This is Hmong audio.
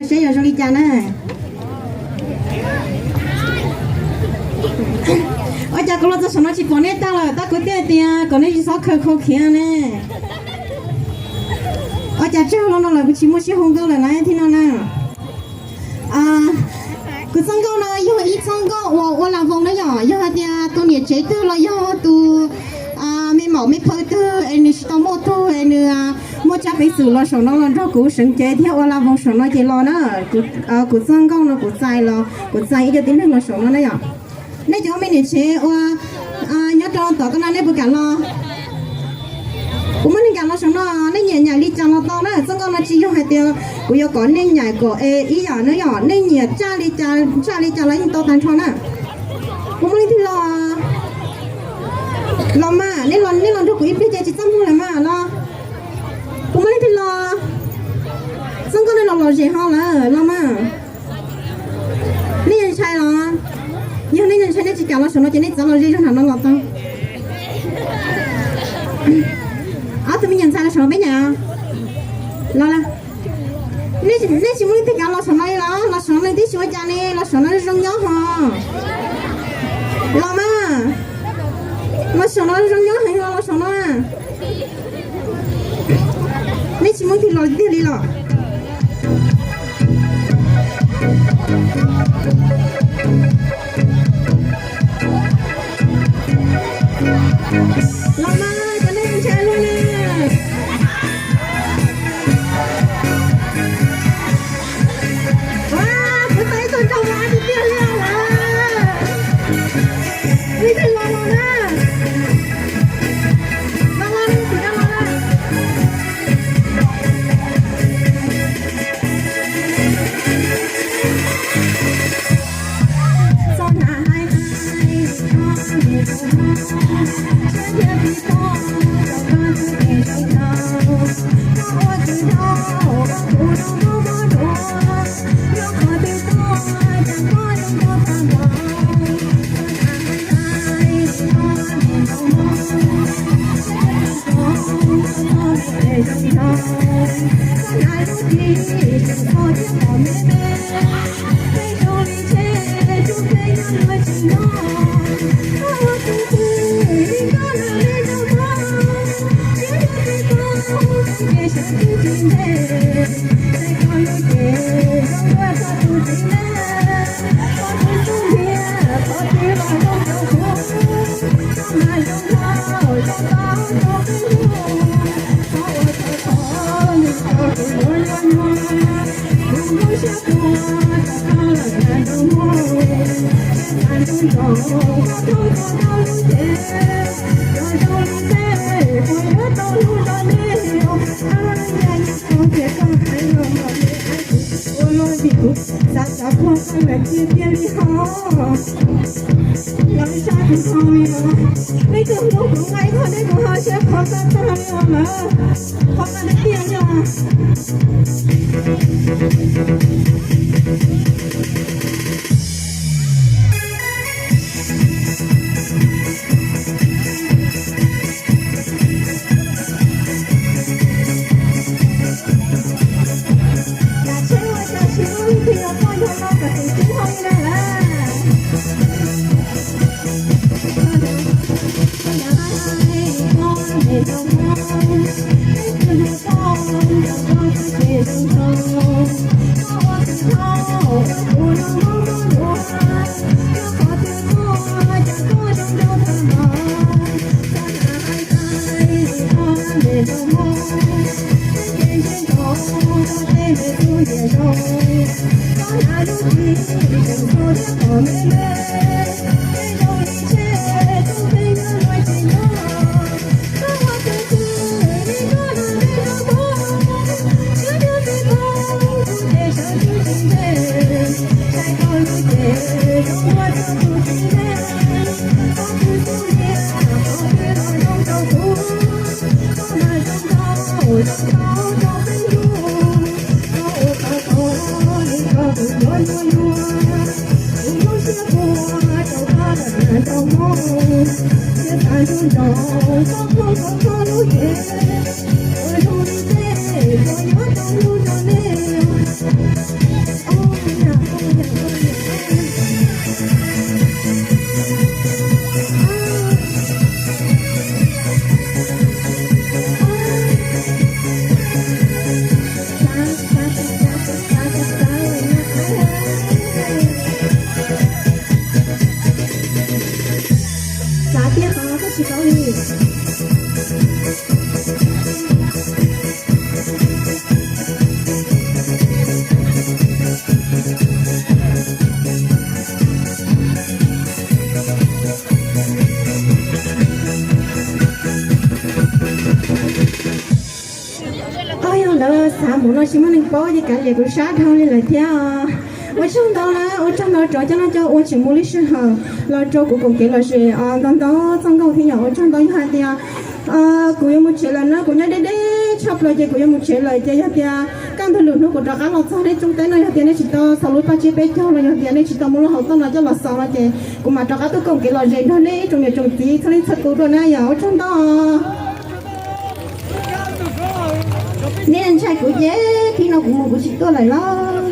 Seb yog zoo li cas na. Ua cas kuv los txog saum no tsis pom nej tag lawm, tab kuv thiaj tias kom nej tsis txhob khaws khau khiav ne. Ua cas tsawg los no lawm kuv tsis muaj sij hawm nkauj lawm na thiab no na. Kuv txoj nkauj no yog ib txoj nkauj uas ua las voos na yom, yog hais tias tus niam tsev twg los yog tus me maum me phaw twg es nws tsis tau muaj tug es nws muaj tsab peev xwm los saum no los nrog kuv seev cev thiab ua las voos saum no ces los na. Kuv txoj nkauj no kuv txais los kuv txais ib co tib neeg los saum no na yom. Nej cov me niam tsev uas nyob rau tom ko no nej puas kam los? Kuv muab nej ncaim los saum no, nej nyiam nyaim li cas los tau na. Txoj nkauj no tsis yog hais tias kuv yuav kom nej nyaim kom es ib yam na yom, nej nyiam tsaj li cas ntsaj li cas los yeej tau tag nrho na. Kuv muab leej twg los? Los mas, nej los nrog kuv ib pliag ces tsis txaj muag lawm mas los. Kuv muab leej twg los? Txoj nkauj nej los lom zem ho lawm los mas. Nej yeej ntshai los? Yog nej yeej ntshai nej tsis kam los saum no ces nej txav los ze zog nram no los tau. Ob tug me nyuam ntxhais los saum no peb nyaim. Los, nej tsis muaj leej twg kam los saum no li los? Los saum no leej twg tsis ua cas ne, los saum no zoo nyob ho. Los mas, los saum no zoo nyob heev, los saum no. Nej tsis muaj leej twg los tiag li los? Los mas, cov neeg ntshai luaj na. Ua, kuv tau ib tug nraug mas tiag tiag li lawm. Leej twg los los na? Los los, leej twg los los na? Ua luaj vim kuv xav xav puag qeej lawm tiag tiag li hos. Lawv sab kuv tau li os. Leej twg hlub kuv nqa ib qho nej kuv ho siab qhov tag tag li os lawm. Qhov tag tiag tiag li os. Kuv no tsis muaj neeg paub ces kav liam kuv sab dhau li lawm thiab. Ua tsaug ntau na, ua tsaug ntau rau cov noj cov ua tseem muaj lub sij hawm los rau kuv koom kev lom zem ntau ntau txoj nkauj thiab yom. Ua tsaug ntau, yog hais tias kuv yuav mus tsev lawm na, kuv nyob deb deb tshaj plaws ces kuv yuav mus tsev lawm ces yog tias kaj ntug lwm hnub kuv rov qab los txog nej tsoom teb no, yog tias nej tsis tau xa lub paj tsib peb caug los yog tias nej tsis tau muaj lub hauv toj no coj los xaus no ces kuv mam rov qab tuaj koom kev lom zem nrog nej tsoom niam tsoom txiv txhua leej txhua tus dua na yom. Ua tsaug ntau. Nej ntshai kuv ces thib no kuv mus kuv tsis tuaj lawm lauj.